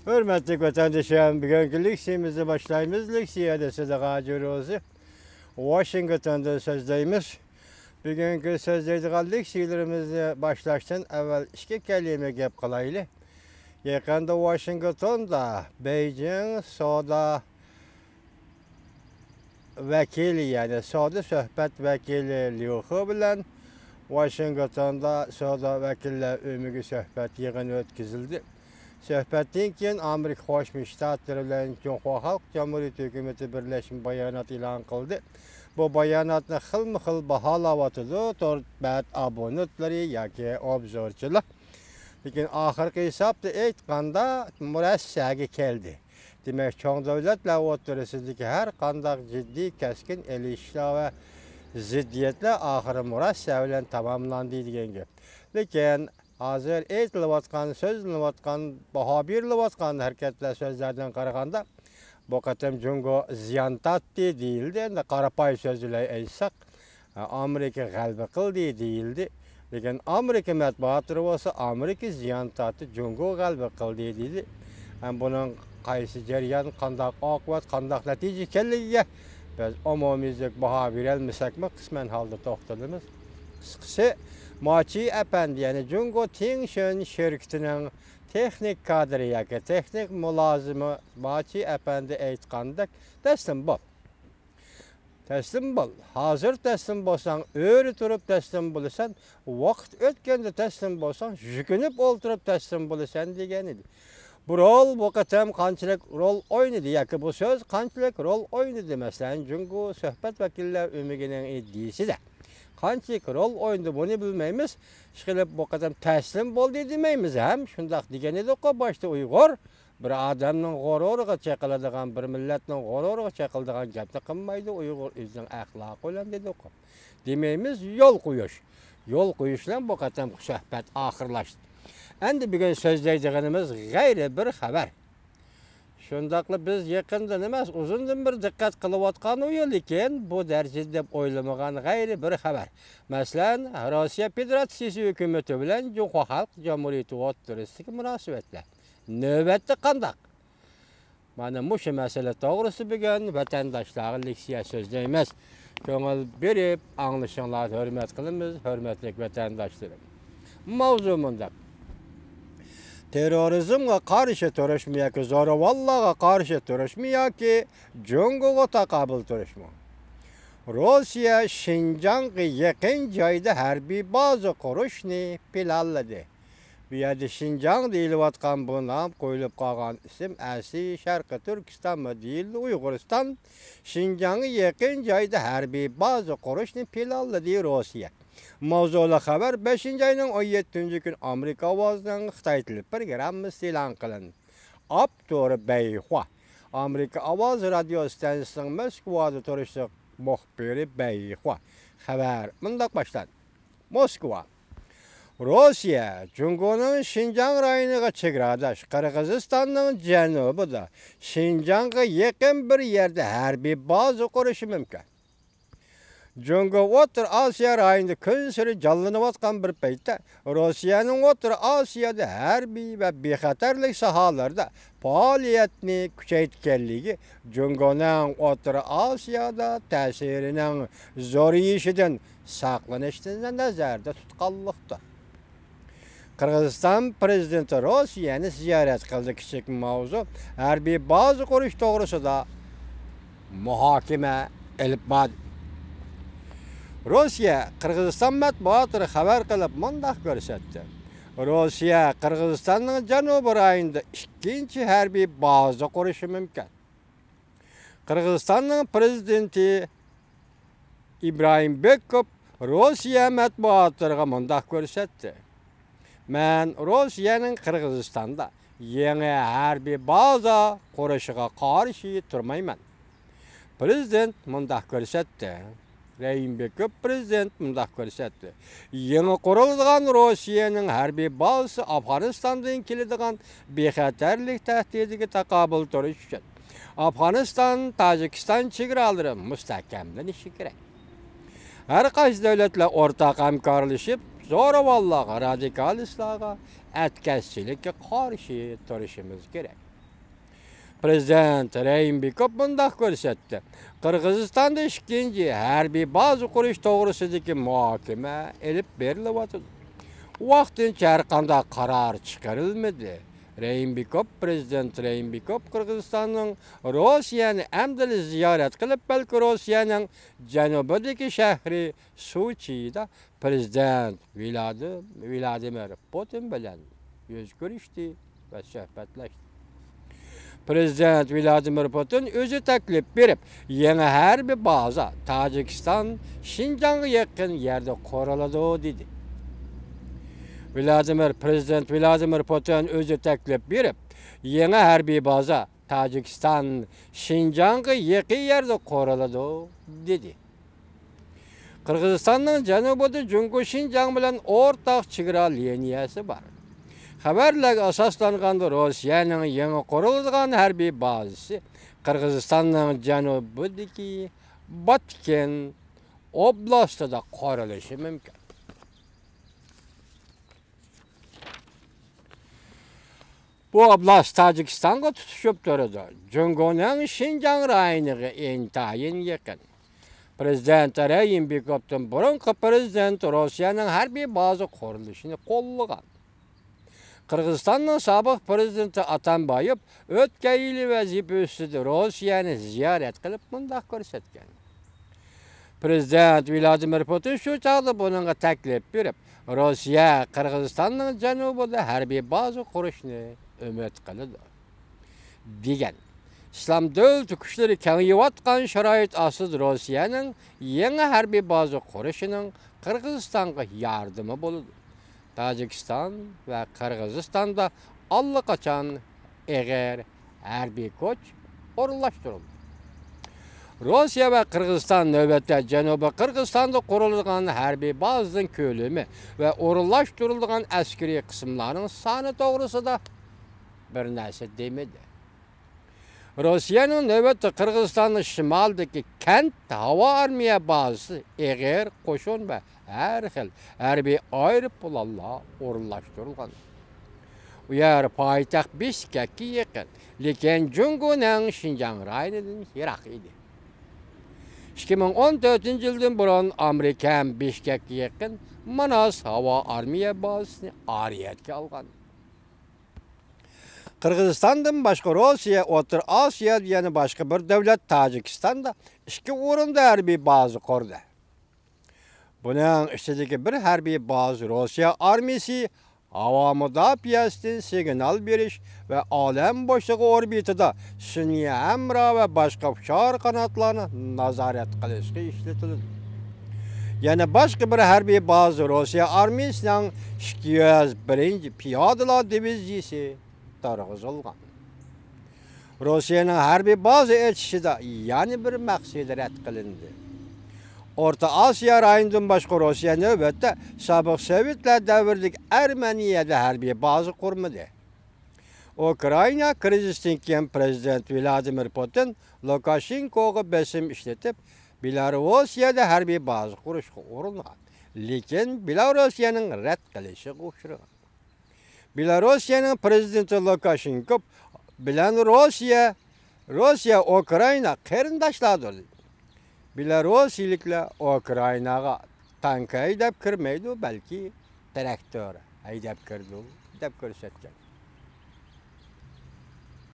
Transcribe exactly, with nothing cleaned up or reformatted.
ھۆرمەتلىك ۋەتەندىشىم، بۈگۈنكى لېكسىيەمىزنى باشلايمىز. لېكسىيەدە سىدىغا جۇروزى ۋاشىنگتوندىن سۆزلەيمىز. بۈگۈنكى سۆزلەيدىغان لېكسىيەلىرىمىزنى باشلاشتىن ئەۋۋەل ئىككى كەلىمە گەپ قىلايلى. يېقىندا ۋاشىنگتوندا بېيجىڭ سودا ۋەكىلى، يەنى سودا سۆھبەت ۋەكىلى ليۇ خې بىلەن ۋاشىنگتوندا سودا ۋەكىللەر ئۆمىكى سۆھبەت يىغىنى ئۆتكۈزۈلدى. سۆھبەتتىن كېيىن ئامېرىكا قوشما شتاتلىرى بىلەن جۇڭخۇا خەلق جۇمھۇرىيىتى ھۆكۈمىتى بىرلەشمە بايانات ئېلان قىلدى. بۇ باياناتنى خىلمۇ خىل باھالاۋاتىدۇ تور بەت ئابونېنتلىرى ياكى ئوبزورچىلار. لېكىن ئاخىرقى ھېسابتا ئېيتقاندا، مۇرەسسەگە كەلدى. دېمەك، چوڭ دۆلەتلەر ئوتتۇرىسىدىكى ھەر قانداق جىددىي، كەسكىن ئېلىشىشلار ۋە زىددىيەتلەر ئاخىرى مۇرەسسە بىلەن تاماملاندى دېگەن گەپ. لېكىن ھازىر ئېيتىلىۋاتقان، سۆزلىنىۋاتقان، باھا بېرىلىۋاتقان ھەرىكەتلەر، سۆزلەردىن قارىغاندا، بۇ قېتىم جۇڭگو زىيان تارتتى دېيىلدى. ئەمدى قارا پاي سۆز بىلەن ئېيتساق، ئامېرىكا غەلىبە قىلدى دېيىلدى. لېكىن ئامېرىكا مەتبۇئاتلىرى بولسا، ئامېرىكا زىيان تارتتى، جۇڭگو غەلىبە قىلدى دېدى. ھەم بۇنىڭ قايسى جەريان، قانداق ئاقىۋەت، قانداق نەتىجە ئىكەنلىكىگە بىز ئومۇميۈزلۈك باھا بېرەلمىسەكمۇ، قىسمەن ھالدا توختىلىمىز. قىسقىسى، ماچى ئەپەندى، يەنى جۇڭگو تىڭشۈن شىركىتىنىڭ تېخنىك كادىرى ياكى تېخنىك مۇلازىمى ماچى ئەپەندى ئېيتقاندەك، تەسلىم بول. تەسلىم بول. ھازىر تەسلىم بولساڭ، ئۆرە تۇرۇپ تەسلىم بولىسەن، ۋاقىت ئۆتكەندە تەسلىم بولساڭ، يۈكۈنۈپ ئولتۇرۇپ تەسلىم بولىسەن، دېگەن ئىدى. بۇ رول بۇ قېتىم قانچىلىك رول ئوينىدى ياكى بۇ سۆز قانچىلىك رول ئوينىدى؟ مەسىلەن، جۇڭگو سۆھبەت ۋەكىللەر ئۆمىكىنىڭ ئىدىيىسىدە قانچىلىك رول ئوينىدى، بۇنى بىلمەيمىز. ئىشقىلىپ، بۇ قېتىم تەسلىم بولدى دېمەيمىز ھەم، شۇنداق دېگەن ئىدۇققۇ باشتا ئۇيغۇر. بىر ئادەمنىڭ غۇرۇرىغا چېقىلىدىغان، بىر مىللەتنىڭ غۇرۇرىغا چېقىلىدىغان گەپنى قىلمايدۇ ئۇيغۇر ئۆزىنىڭ ئەخلاقى بىلەن، دېدۇققۇ. دېمەيمىز، يول قويۇش. يول قويۇش بىلەن بۇ قېتىمقى سۆھبەت ئاخىرلاشتى. ئەمدى بۈگۈن سۆزلەيدىغىنىمىز غەيرىي بىر خەۋەر. شۇنداقلا بىز يېقىندىن ئەمەس، ئۇزۇندىن بېرى دىققەت قىلىۋاتقان ئۇيۇ، لېكىن بۇ دەرىجىدە دەپ ئويلىمىغان غەيرىي بىر خەۋەر. مەسىلەن، روسىيە فېدېراتسىيىسى ھۆكۈمىتى بىلەن جۇڭخۇا خەلق جۇمھۇرىيىتى ئوتتۇرىسىدىكى مۇناسىۋەتلەر. نۆۋەتتە قانداق؟ مانا مۇشۇ مەسىلە توغرىسىدا بۈگۈن ۋەتەنداشلارغا لېكسىيە سۆزلەيمىز. كۆڭۈل بېرىپ ئاڭلىشىڭلارنى ھۆرمەت قىلىمىز، ھۆرمەتلىك ۋەتەنداشلىرىم. ماۋزۇ مۇنداق. تېررورىزمغا قارشى تۇرۇشمۇ ياكى زورىۋاللارغا قارشى تۇرۇشمۇ ياكى جۇڭگوغا تاقابىل تۇرۇشمۇ؟ روسىيە شىنجاڭغا يېقىن جايدا ھەربىي بازا قۇرۇشنى پىلانلىدى. بۇ يەردە شىنجاڭ دېيىلىۋاتقان بۇ نام قويۇلۇپ قالغان ئىسىم ئەسلى شەرقىي تۈركىستانمۇ دېيىلدى، ئۇيغۇرىستان. شىنجاڭغا يېقىن جايدا ھەربىي بازا قۇرۇشنى پىلانلىدى روسىيە. ماۋزۇلۇق خەۋەر بەشىنچى ئاينىڭ ئون يەتتىنچى كۈنى ئامېرىكا ئاۋازىنىڭ خىتاي تىلى پروگراممىسىدا ئېلان قىلىندى. ئاپتورى بەيخۇا. ئامېرىكا ئاۋازى رادىيو ئىستانسىسىنىڭ موسكۋادا تۇرۇشلۇق مۇخبىرى بەيخۇا. خەۋەر مۇنداق باشلاندى. موسكۋا. روسىيە جۇڭگونىڭ شىنجاڭ رايونىغا چېگراداش قىرغىزىستاننىڭ جەنۇبىدا شىنجاڭغا يېقىن بىر يەردە ھەربىي بازا قۇرۇشى مۇمكىن. جۇڭگو ئوتتۇرا ئاسىيا رايونىدا كۈنسېرى جانلىنىۋاتقان بىر پەيتتە، روسىيەنىڭ ئوتتۇرا ئاسىيادا ھەربىي ۋە بىخەتەرلىك ساھەلىرىدە پائالىيەتنى كۈچەيتكەنلىكى جۇڭگونىڭ ئوتتۇرا ئاسىيادا تەسىرىنىڭ زورىيىشىدىن ساقلىنىشنى نەزەردە تۇتقانلىقتۇر. قىرغىزىستان پىرېزىدېنتى روسىيەنى زىيارەت قىلدى. كىچىك ماۋزۇ ھەربىي بازا قۇرۇش توغرىسىدا مۇھاكىمە ئېلىپ باردى. روسىيە قىرغىزىستان مەتبۇئاتلىرى خەۋەر قىلىپ مۇنداق كۆرسەتتى. روسىيە قىرغىزىستاننىڭ جەنۇبىي رايونىدا ئىككىنچى ھەربىي بازا قۇرۇشى مۇمكىن. قىرغىزىستاننىڭ پىرېزىدېنتى ئىبراھىم بېكوف روسىيە مەتبۇئاتلىرىغا مۇنداق كۆرسەتتى. مەن روسىيەنىڭ قىرغىزىستاندا يېڭى ھەربىي بازا قۇرۇشىغا قارشى تۇرمايمەن. پىرېزىدېنت مۇنداق كۆرسەتتى. رەھىم بېكوف پىرېزىدېنت مۇنداق كۆرسەتتى. يېڭى قۇرۇلىدىغان روسىيەنىڭ ھەربىي بازىسى ئافغانىستاندىن كېلىدىغان بىخەتەرلىك تەھدىتىگە تاقابىل تۇرۇش ئۈچۈن ئافغانىستان، تاجىكىستان چېگرالىرى مۇستەھكەملىنىشى كېرەك. ھەر قايسى دۆلەتلەر ئورتاق ھەمكارلىشىپ، زورىۋاللارغا، رادىكالىستلارغا، ئەتكەسچىلىككە قارشى تۇرۇشىمىز كېرەك. پرېزىدېنت رېينبېكوف مۇنداق كۆرسەتتى: قىرغىزىستاندا ئىككىنچى ھەربىي بازا قۇرۇش توغرىسىدىكى مۇھاكىمە ئېلىپ بېرىلىۋاتىدۇ. ۋاقتىنچە ھەرقانداق قارار چىقىرىلمىدى. رېينبېكوف، پرېزىدېنت رېينبېكوف قىرغىزىستاننىڭ روسىيەنى ئەمدىلا زىيارەت قىلىپ، بەلكى روسىيەنىڭ جەنۇبىدىكى شەھىرى سوچىدا پرېزىدېنت ۋىلادىم-، ۋىلادىمىر پۇتىن بىلەن يۈز كۆرۈشتى ۋە سۆھبەتلەشتى. پرېزىدېنت ۋىلادىمىر پۇتىن ئۆزى تەكلىپ بېرىپ، يېڭى ھەربىي بازا تاجىكىستان شىنجاڭغا يېقىن يەردە قۇرۇلىدۇ، دېدى. ۋىلادىمىر، پرېزىدېنت ۋىلادىمىر پۇتىن ئۆزى تەكلىپ بېرىپ، يېڭى ھەربىي بازا تاجىكىستان شىنجاڭغا يېقىن يەردە قۇرۇلىدۇ، دېدى. قىرغىزىستاننىڭ جەنۇبىدا جۇڭگو شىنجاڭ بىلەن ئورتاق چېگرا لىنىيەسى بار. خەۋەرلەرگە ئاساسلانغاندا، روسىيەنىڭ يېڭى قۇرۇلىدىغان ھەربىي بازىسى قىرغىزىستاننىڭ جەنۇبىدىكى باتكېن ئوبلاستىدا قۇرۇلۇشى مۇمكىن. بۇ ئوبلاست تاجىكىستانغا تۇتىشىپ تۇرىدۇ. جۇڭگونىڭ شىنجاڭ رايونىغا ئىنتايىن يېقىن. پرېزىدېنت رېينبېكوفتىن بۇرۇنقى پرېزىدېنت روسىيەنىڭ ھەربىي بازا قۇرۇلۇشىنى قوللىغان. قىرغىزىستاننىڭ سابىق پرېزىدېنتى ئاتامبايېف ئۆتكەن يىلى ۋەزىپە ئۈستىدە روسىيەنى زىيارەت قىلىپ مۇنداق كۆرسەتكەن. پرېزىدېنت ۋىلادىمىر پۇتىن شۇ چاغدا بۇنىڭغا تەكلىپ بېرىپ، روسىيە قىرغىزىستاننىڭ جەنۇبىدا ھەربىي بازا قۇرۇشنى ئۈمىد قىلىدۇ، دېگەن. ئىسلام دۆلىتى كۈچلىرى كېڭىيىۋاتقان شارائىت ئاستىدا روسىيەنىڭ يېڭى ھەربىي بازا قۇرۇشىنىڭ قىرغىزىستانغا ياردىمى بولىدۇ. تاجىكىستان ۋە قىرغىزىستاندا ئاللىقاچان ئېغىر ھەربىي كۈچ ئورۇنلاشتۇرۇلدى. روسىيە ۋە قىرغىزىستان نۆۋەتتە جەنۇبىي قىرغىزىستاندا قۇرۇلىدىغان ھەربىي بازىنىڭ كۆلىمى ۋە ئورۇنلاشتۇرۇلىدىغان ئەسكىرىي قىسىملارنىڭ سانى توغرىسىدا بىر نەرسە دېمىدى. روسىيەنىڭ نۆۋەتتە قىرغىزىستاننىڭ شىمالىدىكى كەنت ھاۋا ئارمىيە بازىسى ئېغىر قوشۇن ۋە ھەر خىل ھەربىي ئايروپىلانلار ئورۇنلاشتۇرۇلغان. ئۇ يەر پايتەخت بىشكەككە يېقىن، لېكىن جۇڭگونىڭ شىنجاڭ رايونىدىن يىراق ئىدى. ئىككى مىڭ ئون تۆتىنچى يىلدىن بۇرۇن ئامېرىكا ھەم بىشكەككە يېقىن ماناس ھاۋا ئارمىيە بازىسىنى ئارىيەتكە ئالغان. قىرغىزىستاندىن باشقا روسىيە ئوتتۇرا ئاسىيادا يەنە باشقا بىر دۆلەت تاجىكىستاندا ئىككى ئورۇندا ھەربىي بازا قۇردى. بۇنىڭ ئىچىدىكى بىر ھەربىي بازا روسىيە ئارمىيىسى ھاۋا مۇداپىئەسىدىن سىگنال بېرىش ۋە ئالەم بوشلۇقى ئوربىتىدا سۈنئىي ھەمراھ ۋە باشقا ئۇچار قاناتلارنى نازارەت قىلىشقا ئىشلىتىلىدۇ. يەنە باشقا بىر ھەربىي بازا روسىيە ئارمىيىسىنىڭ ئىككى يۈز بىرىنچى پىيادىلار دىۋىزىيىسى تۇرغۇزۇلغان. روسىيەنىڭ ھەربىي بازا ئېچىشىدا يەنە بىر مەقسىتى رەت قىلىندى. ئورتا ئاسىيا رايونىدىن باشقا روسىيە نۆۋەتتە سابىق سوۋېتلار دەۋرىدىكى ئەرمېنىيەدە ھەربىي بازا قۇرمىدى. ئۇكرائىنا كىرىزىستىن كېيىن پرېزىدېنت ۋلادىمىر پۇتىن لۇكاشېنكوغا بېسىم ئىشلىتىپ، بېلاروسىيەدە ھەربىي بازا قۇرۇشقا ئۇرۇنغان، لېكىن بېلاروسىيەنىڭ رەت قىلىشىغا ئۇچرىغان. بېلاروسىيەنىڭ پرېزىدېنتى لۇكاشېنكو بىلەن روسىيە، روسىيە ئۇكرائىنا قېرىنداشلاردۇر. بېلاروسىيىلىكلەر ئۇكرائىناغا تانك ھەيدەپ كىرمەيدۇ، بەلكى تىراكتور ھەيدەپ كىرىدۇ، دەپ كۆرسەتكەن.